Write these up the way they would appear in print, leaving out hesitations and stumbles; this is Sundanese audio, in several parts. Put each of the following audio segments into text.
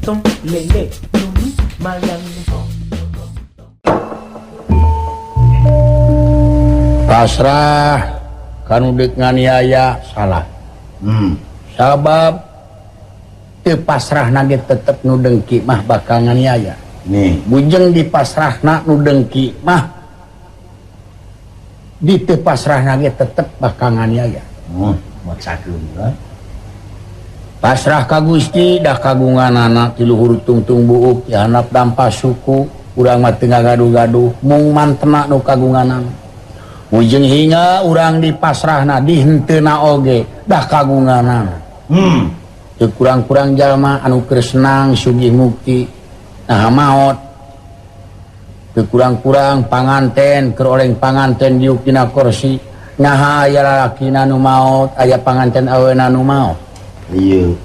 Tom lele lulu malang. Pasrah kanu deuk nganiaya salah. Sabab teu pasrahna ge tetep nu dengki mah bakal nganiaya. Nih, bujeng dipasrahna nu dengki mah di teu pasrahna ge tetep bakal nganiaya. Maksakeun lah. Pasrah ka Gusti dah kagunganana ti luhur tungtung buuk ti handap dampa suku urang mah teu ngagaduh-gaduh mung mantena nu kagunganana. Ujung hingga urang dipasrahna dihenteuna oge dah kagunganana. Teu kurang-kurang jalma anu keur senang sugih mukti nah maot. Teu kurang-kurang panganten keur oleng panganten diuk dina kursi naha aya lalakina nu maot aya panganten awena nu maot. Ieu.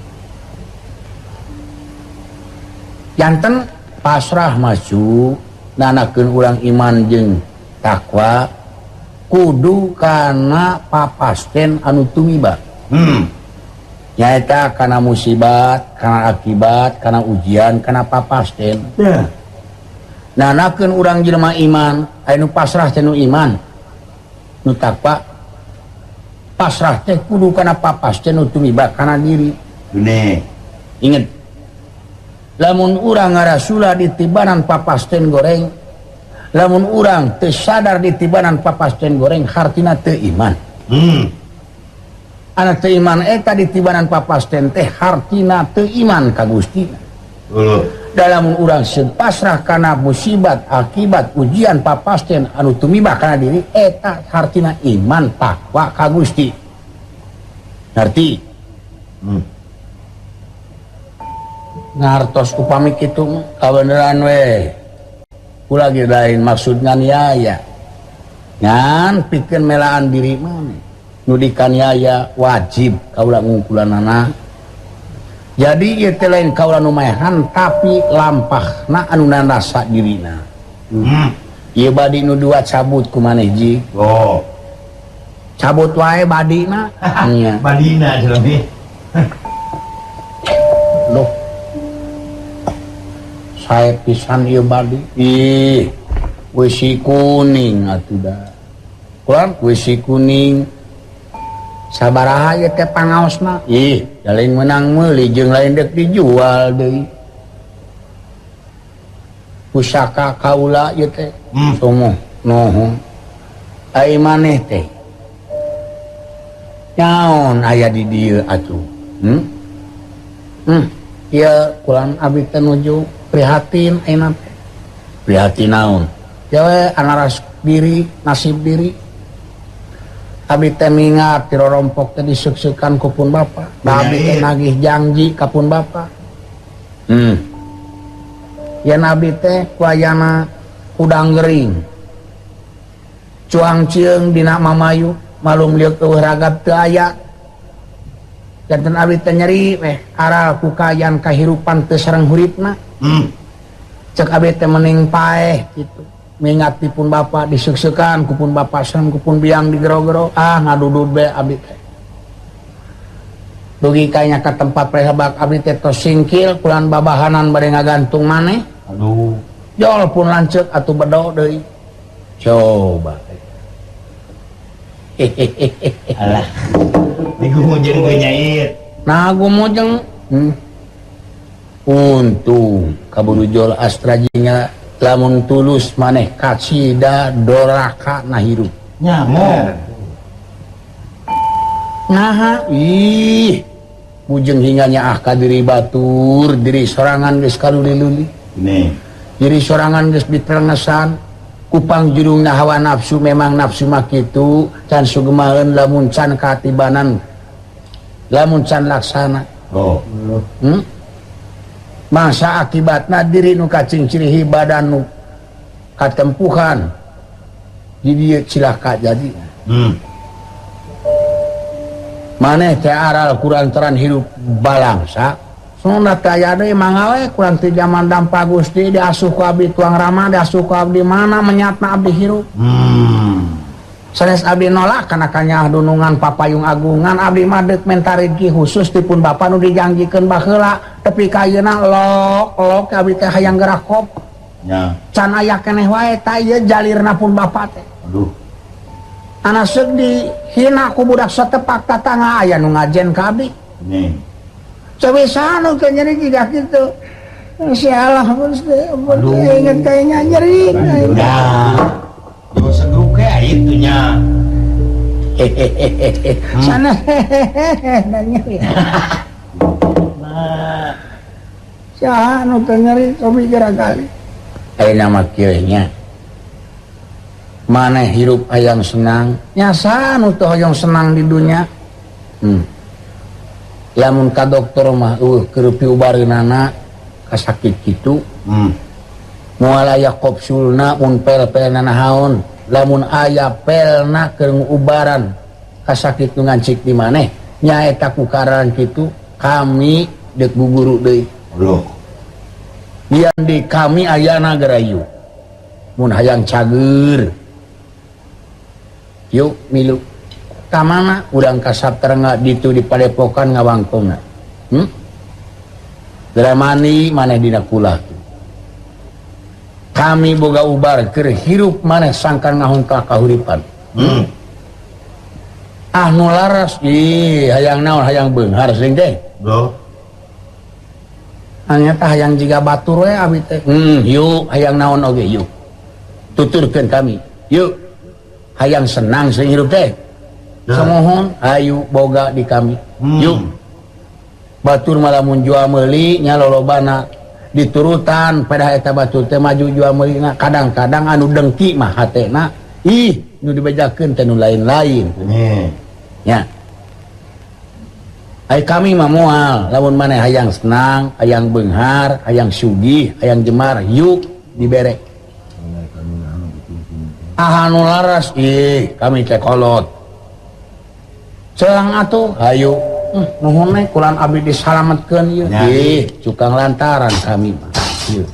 Janten pasrah maju nanakeun urang iman jeung takwa kudu kana papasten anu tumiba. Nyaeta kana musibat, kana akibat, kana ujian, kana papasten. Yeah. Nanakeun urang jelema iman, aya nu pasrah teh nu iman. Nu takwa pasrah teh kudu kana papasten nu tumiba kana diri. Dune. Inget. Lamun urang ngarasula ditibanan papasten goreng, lamun urang teu sadar ditibanan papasten goreng hartina teu iman. Anak teu iman eta ditibanan papasten teh hartina teu iman ka Gusti. Dalam urang seun pasrah kana musibat akibat ujian papasten anu tumiba kana diri eta hartina iman takwa ka Gusti. Ngarti? Ngartos upami kitu mah kabeneran we. Kula ge lain maksud nganiaya. Ngan pikeun melaan diri maneh. Nu dikaniaya wajib kaula ngungkulanana. Jadi ieu teh lain kaula nu maehan tapi lampahna anu narasa dirina. Ieu badi nu dua cabut ku maneh ji. Oh. Cabut wae badina. Nya. Badina jelema. Loh. Sae pisan ieu badi. Ih, wesi kuning atuh da. Kurang wesi kuning. Sabaraha ieu teh pangaosna? Ih, da lain meunang meuli jeung lain deuk dijual deui. Pusaka kaula ieu teh. Sumuh nuhun. Ai maneh teh. Naon aya di dieu atuh? Ieu kulan abdi teh nuju prihatin ayeuna teh. Prihatin naon? Ya we anaras diri, nasib diri. Abdi teh mingat ti rorompok teh diseuk-seukan ku pun bapa. Da abdi teh nagih janji ka pun bapa. Yen abdi teh ku ayana kudang gering. Cuang cieung dina mamayu, malum lieuk eueuh ragab teu aya. Janten abdi teh nyeri weh aral ku kaayaan kahirupan teu sareng huripna. Cek abdi teh mending paeh kitu. Mingat pun bapa diseuk-seukan ku pun bapa sareng ku pun biang digero-gero ah ngadudud be abdi teh. Dugi kayanya ka tempat prehebak abdi teh tos singkil kulan babahanan bade ngagantung maneh. Aduh. Jol pun lanceuk atuh bedo deui. Coba. Alah. Digumujeng ge nyair. Nah gumujeng. Untung kaburu jol astra jinga lamun tulus maneh kacida doraka na hirup. Nyamo. Naha ih bujeng hingga nyaah ka diri batur diri sorangan geus kaluli-luli. Nih. Diri sorangan geus diterengesan kupang jurungna hawa nafsu memang nafsu mah kitu can sugemaeun lamun can katibanan lamun can laksana. Oh. Masa akibatna diri nu kacingcirihi badan nu katempuhan di dieu cilaka jadi. Maneh teh aral kurantaran hirup balangsa Sunda teh aya deui mangga we kurang ti jaman Dampa Gusti diasuh ku abdi tuang rama diasuh ku abdi mana menyatna abdi hirup. Sanes abdi nolak kana kanyaah dunungan papayung agungan abdi mah deuk menta rezeki khusus dipun bapa nu dijanjikeun baheula tepi ka ayeuna lok lok abdi teh hayang gerak kop. Nya. Can aya keneh wae ta ieu jalirna pun bapa teh. Aduh. Ana seuk dihina ku budak satepak tatangga aya nu ngajen ka abdi. Nih. Coba nu teu nyeri jiga kitu. Sialah aduh inget kayaknya nyeri. Nah. Yo segruk kayak itu nya. Hehehe. Sana hehehe dan nyeri. Nah. Saha nu teu nyeri cobi geura kali. Ayeuna mah kieu nya. Maneh hirup hayang senang, nya saha nu teu hoyong senang di dunya? Lamun ka dokter mah keur piubareunana kasakit kitu. Moal aya kopsulna mun pel-pelna naon, lamun aya pelna keur ngubaran kasakit nu ngancik di maneh nyaeta ku karan kitu kami deuk guguru deui. Aduh. Lian di kami ayana gerayu. Mun hayang cager. Yuk milu. Ka mana urang ka Saptarengga ditu di padepokan ngawangkongna. Geura mani maneh dina kulah. Kami boga ubar keur hirup maneh sangkan ngahungkah kahuripan. Ah nu laras ih hayang naon hayang beunghar sing teh. Bro. Hanya tah hayang jiga batur we abi teh. Yuk hayang naon oge yuk. Tuturkeun kami. Yuk. Hayang senang sing hirup teh. Samohon ayu boga di kami. Yuk. Batur mah lamun jual meuli nya lolobana diturutan pada eta batur teh maju jual meulina kadang-kadang anu dengki mah hatena ih nu dibejakeun teh nu lain-lain. Nya. Ai kami mah moal lamun maneh hayang senang, hayang beunghar, hayang sugih, hayang jemar yuk dibere. Ah anu laras ih kami teh kolot. Celang atuh hayu. Nuhun we kulan abdi disalametkeun ieu. Ih, cukang lantaran kami mah. Ieu.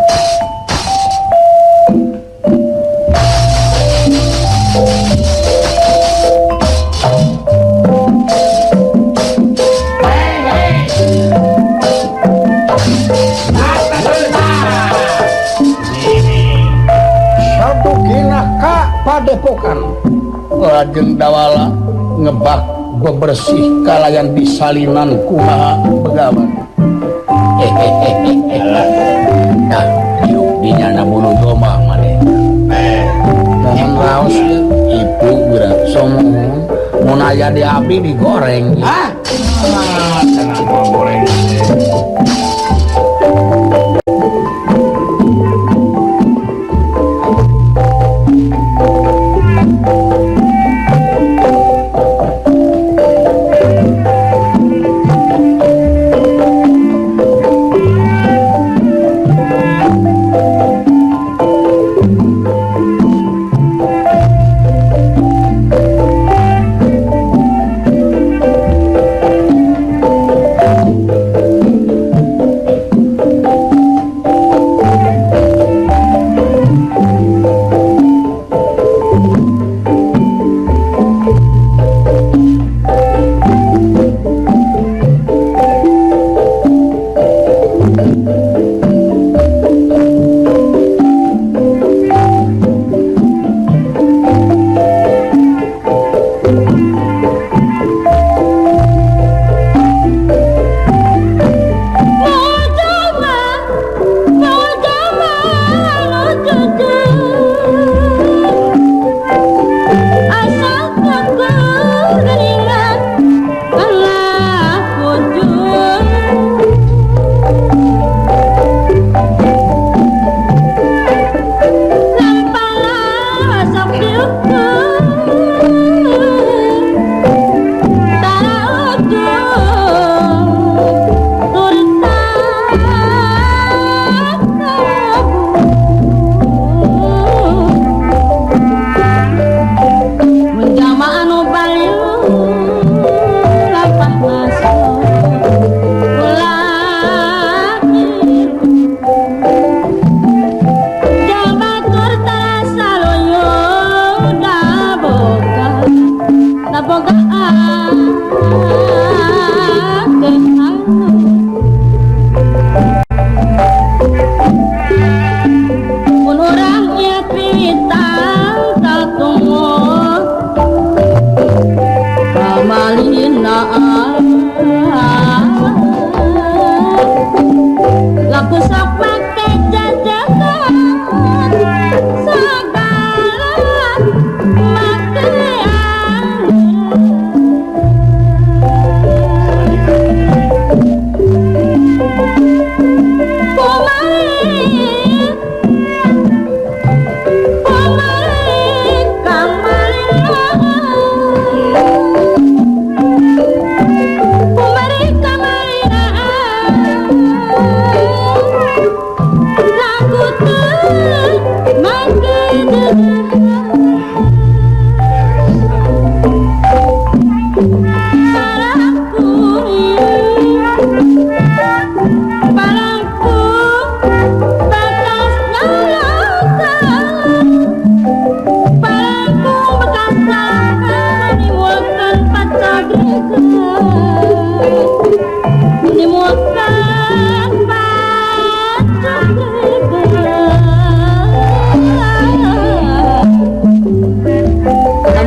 Satu kina ka padepokan. Lajeng dawala ngebak bebersih kalayan disalinan kumaha begawan. Hehehe. Nah, yuk dinyana bulu domba maneh. Mohon raos ibu geura somohon mun aya di abdi digoreng. Ah, cenah goreng.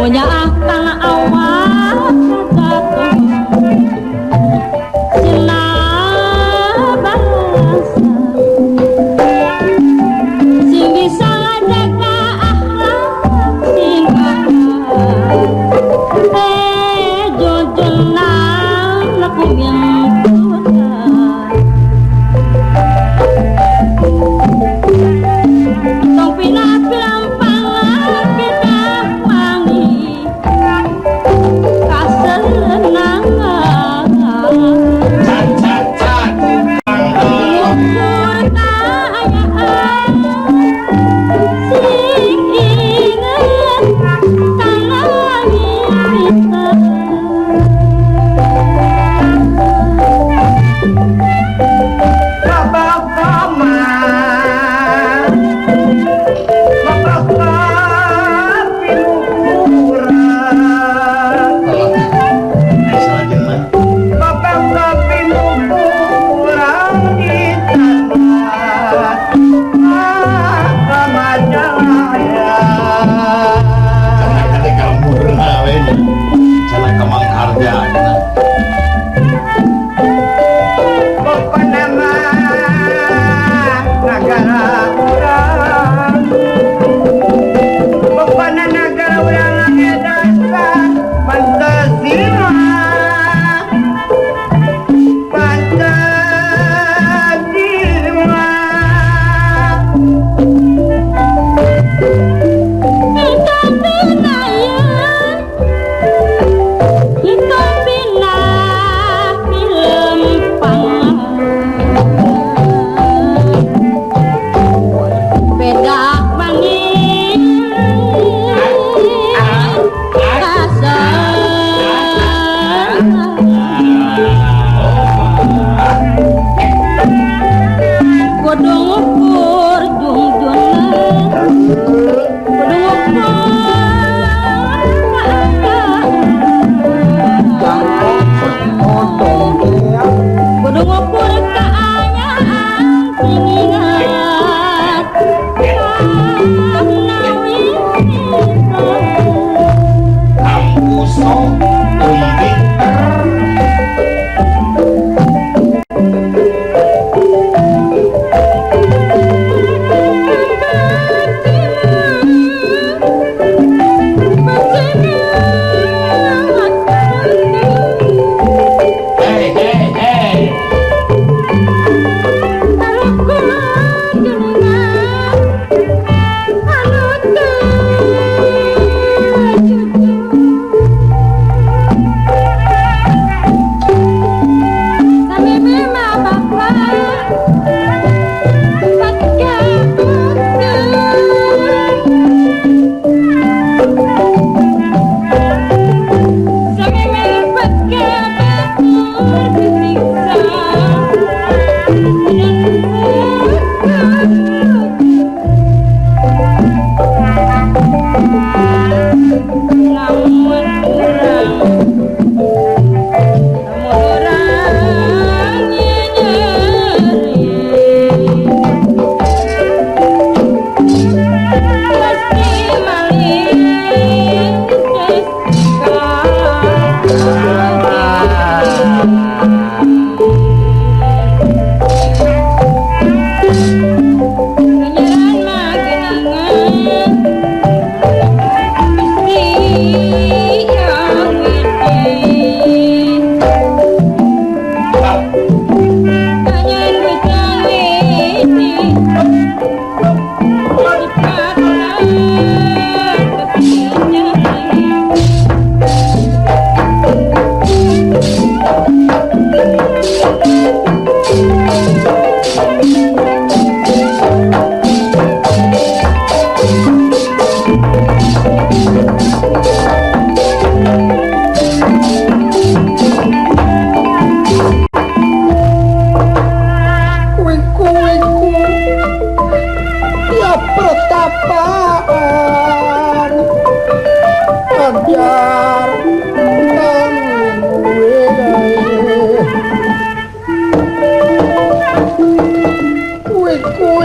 Munyaah kana awak kata sila bangsa sing bisa ngajaga akhlak sing jujuna laku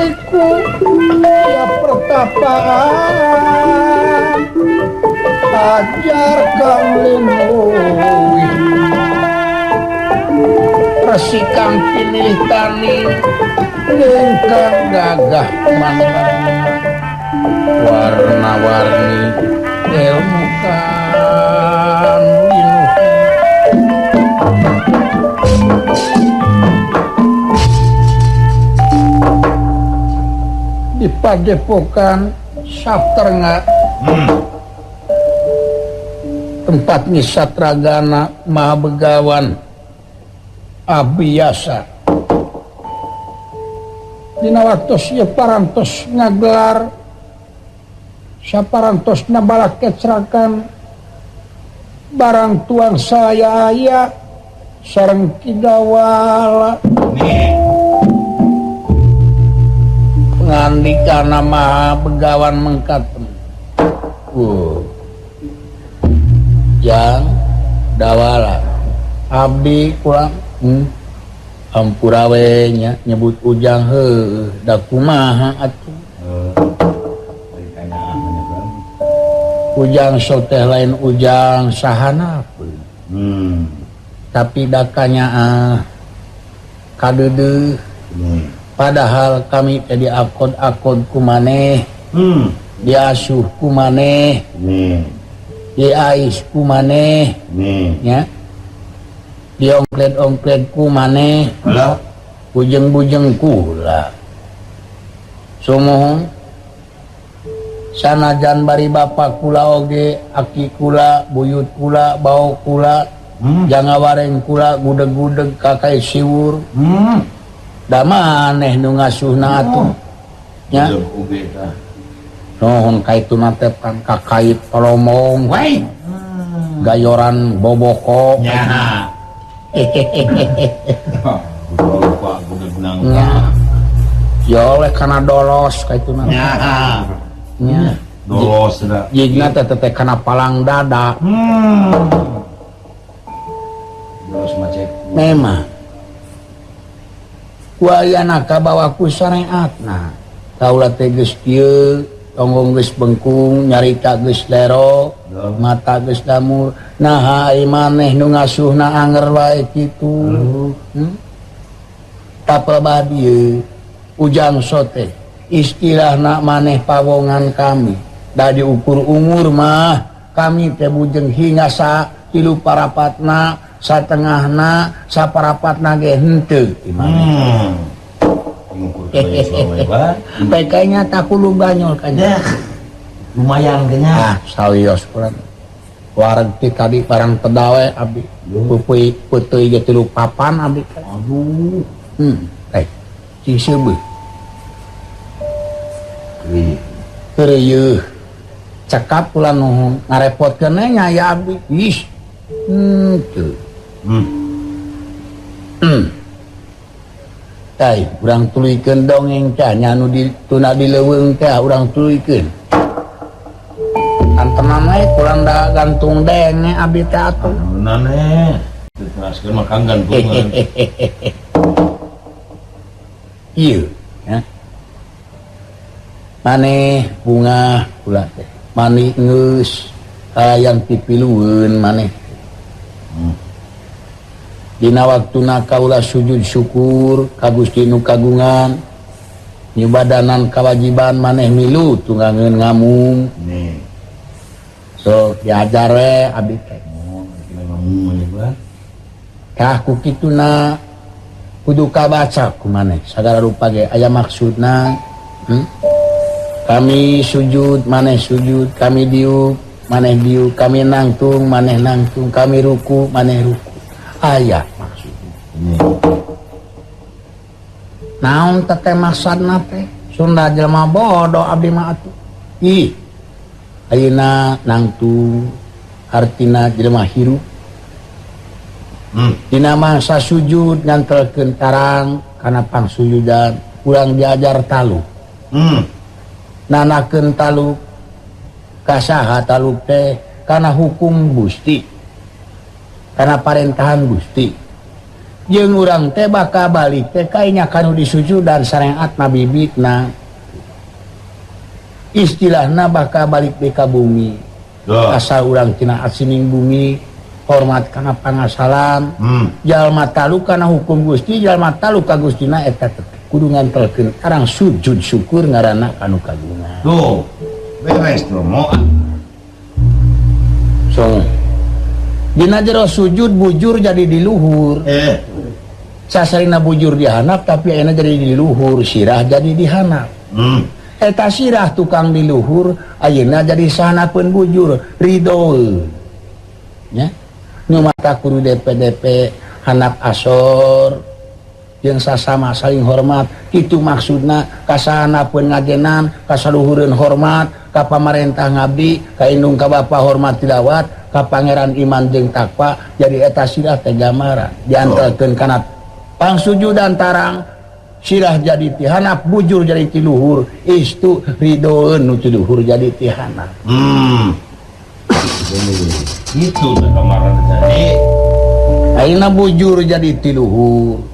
Iku ya pertapaan Ajar kang linuwih resikang pinilih tani lengkang gagah mangan warna-warni ilmu kan linuh. Di padepokan Sapternga tempat Nisatragana Maha Begawan Abiyasa. Dina waktos ieu parantos ngagelar saparantos nabalak kecrakan barang tuang saya aya sareng Kidawala. Ngandika nama Begawan mengkaten. Yang Dawala abdi kurang ampura we nya nyebut ujang heuh da kumaha atuh. Ujang soteh lain ujang sahana tapi dakanya kadeudeuh. Padahal kami tadi akod-akod kumaneh, diasuh kumaneh, diais kumaneh, ya, diongklet-ongklet kumaneh, bujeng-bujeng kula. Sumuhun sanajan bari bapak kula oge, aki kula, buyut kula, bau kula, jangawareng kula, gudeg-gudeg kakai siwur. Da maneh nu ngasuhna atuh nya. Nuhun kaituna teh kan kakait palomong we. Gayoran boboko nya. Nya. Ya oleh kana dolos kaituna. Nya. Nya. Dolos da. Jigna teh teh kana palang dada. Dolos macet. Memang wayana kabawa ku syariatna kaula teh geus kieu tonggong geus bengkung nyarita geus lero mata geus damur naha ai maneh nu ngasuhna anger wae kitu. Tapel dieu ujang sote istilahna maneh pawongan kami da diukur umur mah kami teh bujeng hingga sa tilu parapatna satengahna saparapatna ge henteu maneh. Pekanya tak kudu banyol kan. Lumayan kayaknya. Ah, sawios kurang. Wareg ti tadi barang pedawe abdi. Peupeui peuteuy ge tilu papan abdi. Aduh. Teh. Cing seubeuh. Heureuh. Cekap kula nuhun ngarepotkeun nya ya abdi. Ih. Teu. Tai, urang tuluykeun dongeng teh nya anu dituna di leuweung teh urang tuluykeun. Antenan we kurang da gantung denge abdi teh atuh. Anunan we. Diteraskeun mah kang gantungan. Ieu, ya. Maneh bunga kula teh. Mani geus kalayan pipilueun maneh. Dina waktuna kaula sujud syukur ka Gusti nu kagungan nyubadanan kawajiban maneh milu tunggangeun ngamung. So diajar we abdi teh. Tah ku kituna kudu kabaca ku maneh sagala rupa ge aya maksudna. Kami sujud maneh sujud, kami diuk maneh diuk, kami nangtung maneh nangtung, kami ruku maneh ruku. Aya maksudna. Naon teh maksudna teh? Sunda jelema bodoh abdi mah atuh. Ih. Ayeuna nangtung artina jelema hirup. Dina mangsa sujud ngantelkeun tarang kana pangsujudan, urang diajar taluk. Nanakeun taluk ka saha taluk teh kana hukum Gusti. Kana parentahan Gusti. Jeung urang teh bakal balik teh kainya kanu disujudan syariat bibitna. Istilahna bakal balik deui ka bumi. Asal urang tina asining bumi hormat kana pangasalan jalma talu kana hukum Gusti jalma talu ka Gustina eta kudu ngantelkeun arang sujud syukur ngaranna kanu kagungan. Tuh beres Romo. So dina jero sujud bujur jadi di luhur. Sasarina bujur dihanap tapi ayeuna jadi di luhur, sirah jadi dihanap. Eta sirah tukang di luhur ayeuna jadi sahanapeun bujur ridho. Nya nu mata kudu DPDP hanap asor jeung sasama saling hormat kitu maksudna kasahanapeun ngajenan kasaluhureun hormat ka pamarentah ngabdi ka indung ka bapa hormat tilawat ka pangeran iman jeung takwa jadi eta sirah teh gambaran diantarkeun kana pangsujudan tarang sirah jadi tihanap bujur jadi tiluhur istu ridoeun nu tiluhur jadi tihanap. Itu gambaran tadi ayeuna bujur jadi tiluhur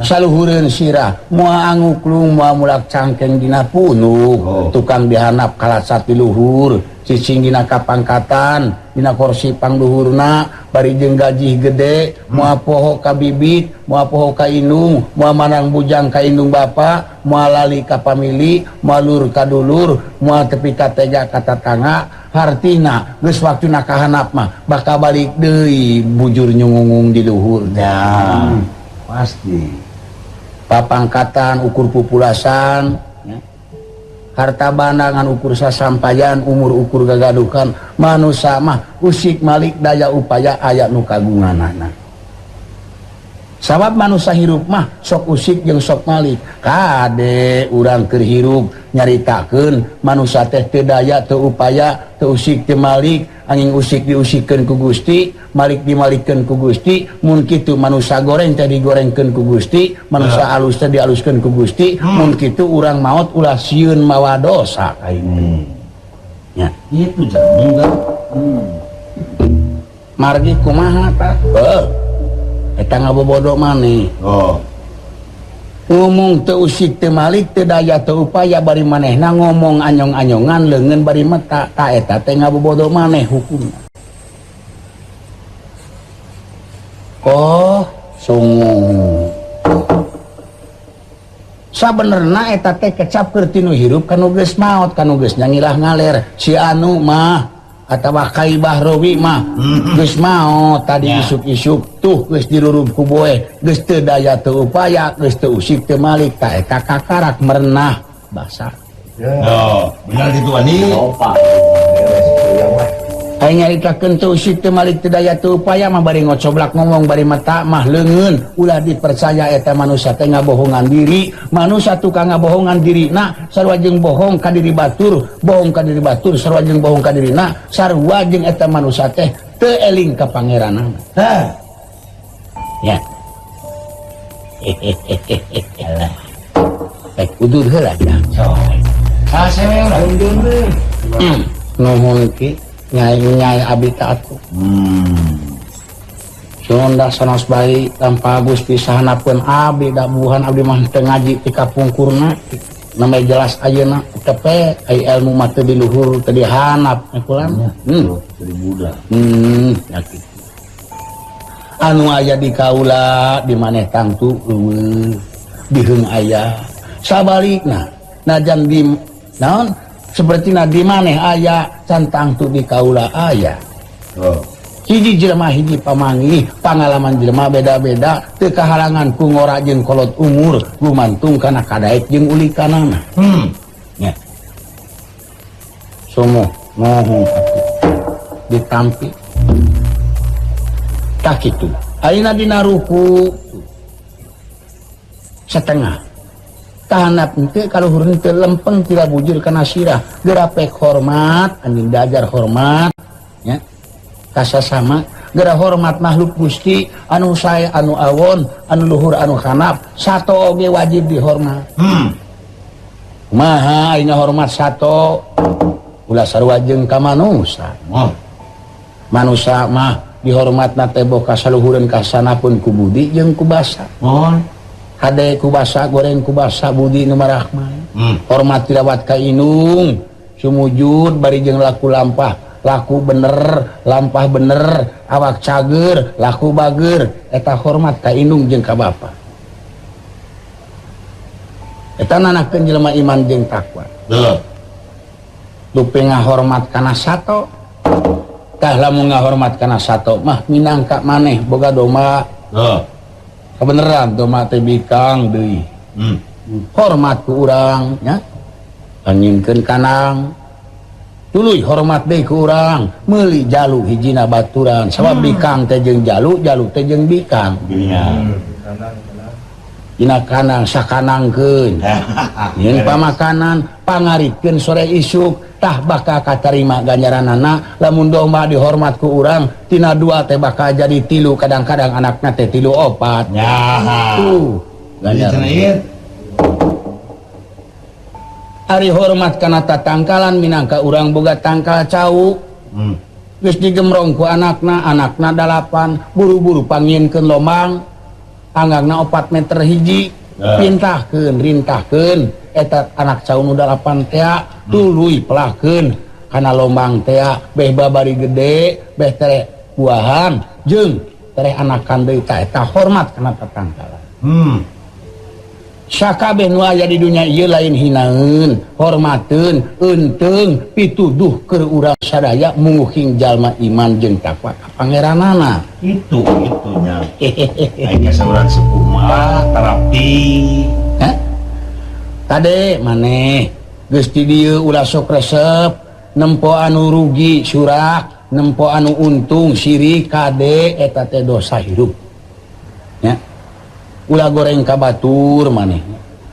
saluhureun sirah moal anguklung moal mulak cangkeng dina punuk tukang dihanap kalasat tiluhur cicing dina kapangkatan dina kursi pangluhurna bari jeung gaji gede moal poho ka bibit moal poho ka indung moal manang bujang ka indung bapa moal lali ka pamili moal lur ka dulur moal tepi ka tega ka tatangga hartina geus waktuna ka hanap mah bakal balik deui bujur nyungungung di luhur. Ya pasti papangkatan ukur pupulasan harta bandangan ukur sasampayan umur ukur gagadukan manusia mah usik malik daya upaya aya nu kagunganana sabab manusia hirup mah sok usik jeung sok malik kade urang keur hirup nyaritakeun manusia teh teu daya teu upaya teu usik teu malik angin usik diusikeun ku Gusti malik dimalikeun ku Gusti mun kitu manusia goreng teh digorengkeun ku Gusti manusia alus teh dialuskeun ku Gusti mun kitu urang maot ulah sieun mawa dosa ka itu nya itu jamu kan margi kumaha tah eta ngabobodo maneh ngomong teu usik teu malik teu daya teu upaya bari manehna ngomong anyong-anyongan leungeun bari meta ta eta teh ngabobodo maneh hukumna. Oh sungu sabenerna eta teh kecap keur tinu hirup kanu geus maot kanu geus nyangilah ngaler si anu mah atawa Kai Bahrowi mah geus maot tadi isuk-isuk tuh geus dirurub ku boe geus teu daya teu upaya geus teu usik teu malik ta eta kakarak merenah basa. Oh, benar kitu ani. Aing nyaritakeun teu usik teu malik teu daya teu upaya mah bari ngocoblak ngomong bari mata mah leungeun ulah dipercaya eta manusia teh ngabohongan diri manusia tukang ngabohongan dirina sarua jeung bohong ka diri batur bohong ka diri batur sarua jeung bohong ka dirina sarua jeung eta manusia teh teu eling ka pangeranana. Hah. Ya. Rek udur heula dah. Ah, sewe urang. Nuhun ki nyai-nyai abdi ta atuh. Sunda sanos bayi tanpa Agus pisahanapeun abdi da buhan abdi mah teu ngaji ti kapungkurna. Namanya jelas ayeuna tepe ai ilmu mah teu di luhur teu dihanap kulan. Teu di budak. Ya kitu. Anu aya di kaula di maneh tangtu eueuh diheung aya. Sabalikna najan di naon seperti na di maneh aya can tangtu di kaula aya. Hiji jelema hiji pamanggih pangalaman jelema beda-beda teu kahalangan ku ngora jeung kolot umur gumantung kana kadaek jeung ulikanana. Nya. Somo nuhun atuh ditampi. Tah kitu. Ayeuna dina ruku setengah. Kahanap henteu kaluhur henteu lempeng tira bujur kana sirah gerapek hormat anjing diajar hormat nya kasasama geura hormat makhluk Gusti anu sae anu awon anu luhur anu hanap sato oge wajib dihormat. Maha ayeuna hormat sato ulah sarua jeung ka manusa. Manusa mah dihormatna teh boh kasaluhureun kasanapun ku budi jeung ku basa. Hade ku basa goreng ku basa budi nu marahmah. Hormat tilawat ka inung Sumujud bari jeung laku lampah, laku bener, lampah bener, awak cager, laku bager, eta hormat ka indung jeung ka bapa. Eta nanakeun jelema iman jeung takwa. Betul. Dupi ngahormat kana sato. Tah lamun ngahormat kana sato mah minangka maneh boga domba. Heeh. Kabeneran domba teh bikang deui. Hormat ku urang nya. Anyingkeun kanang. Tuluy hormat deui ku urang, meuli jalu hijina baturan. Sabab bikang teh jeung jalu, jalu teh jeung bikang. Nya. Dina kanang sakanangkeun. Nyeun pamakanan, pangarikeun sore isuk, tah bakal katarima ganjaranana. Lamun domba dihormat ku urang, tina dua teh bakal jadi tilu, kadang-kadang anakna teh tilu opat. Nya. Tuh, ganjaran. Ari hormat kana tatangkalan minangka urang boga tangkal cau. Geus digemrong ku anakna, anakna dalapan, buru-buru panginkeun lomang. Anggangna 4 meter hiji, pintahkeun, rintahkeun eta anak cau nu dalapan tea, tuluy pelahkeun kana lombang tea, beh babari gede, beh tereh buahan, jeung tereh anakan deui ta eta hormat kana tatangkalan. Sakabeh nu aya di dunya ieu lain hinaeun, hormateun, eunteung, pituduh keur urang sadaya munguhing jalma iman jeung takwa ka pangeranana. Itu nya. Aing saurang sepuh mah terapi. Hah? Kade maneh geus di dieu ulah sok resep, nempo anu rugi surak, nempo anu untung sirik, kade eta teh dosa hirup. Nya. Ulah goreng ka batur maneh.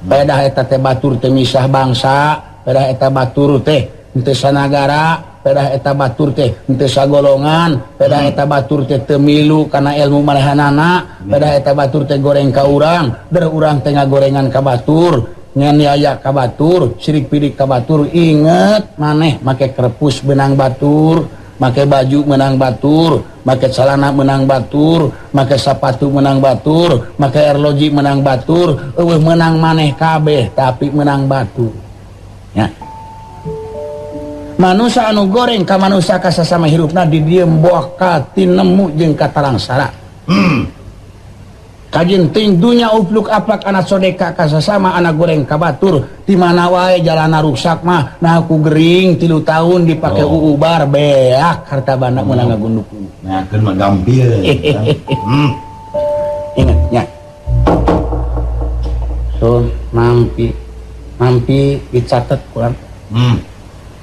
Pedah eta teh batur teh misah bangsa, pedah eta batur teh henteu sanagara, pedah eta batur teh henteu sagolongan, pedah eta batur teh teu milu kana ilmu manehanana, pedah eta batur teh goreng ka urang, der urang teh ngagorengan ka batur, nganiaya ka batur, sirik pidik ka batur. Inget maneh make kerpus benang batur, make baju menang batur, make celana menang batur, make sapatu menang batur, make arloji menang batur, eueuh menang maneh kabeh tapi menang batur. Ya. Manusa anu goreng ka manusa ka sasama hirupna di dieu bakal tinemu jeung katalangsara. Kajinting dunya upluk aplak anak sodeka ka sasama anak goreng ka batur, di mana wae jalana rusak mah nah ku gering 3 tahun dipake uubar beak harta banda meunang ngagunduk. Nah keun mah gampil. Ingat nya. So mampi mampi dicatet kurang.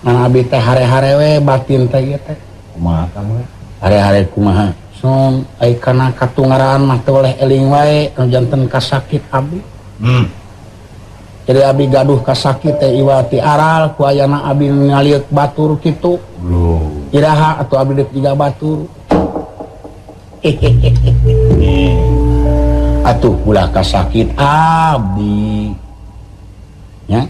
Ngan abi teh hare-hare we batin teh ieu teh. Kumaha kamu? Hare-hare kumaha? Sun ai kana katungaraan mah teu oleh eling wae anu janten kasakit abdi. Jadi abdi gaduh kasakit teh iwati aral ku ayana abdi ngalieuk batur kitu. Iraha atuh abdi deuk jiga batur. Atuh ulah kasakit abdi. Nya.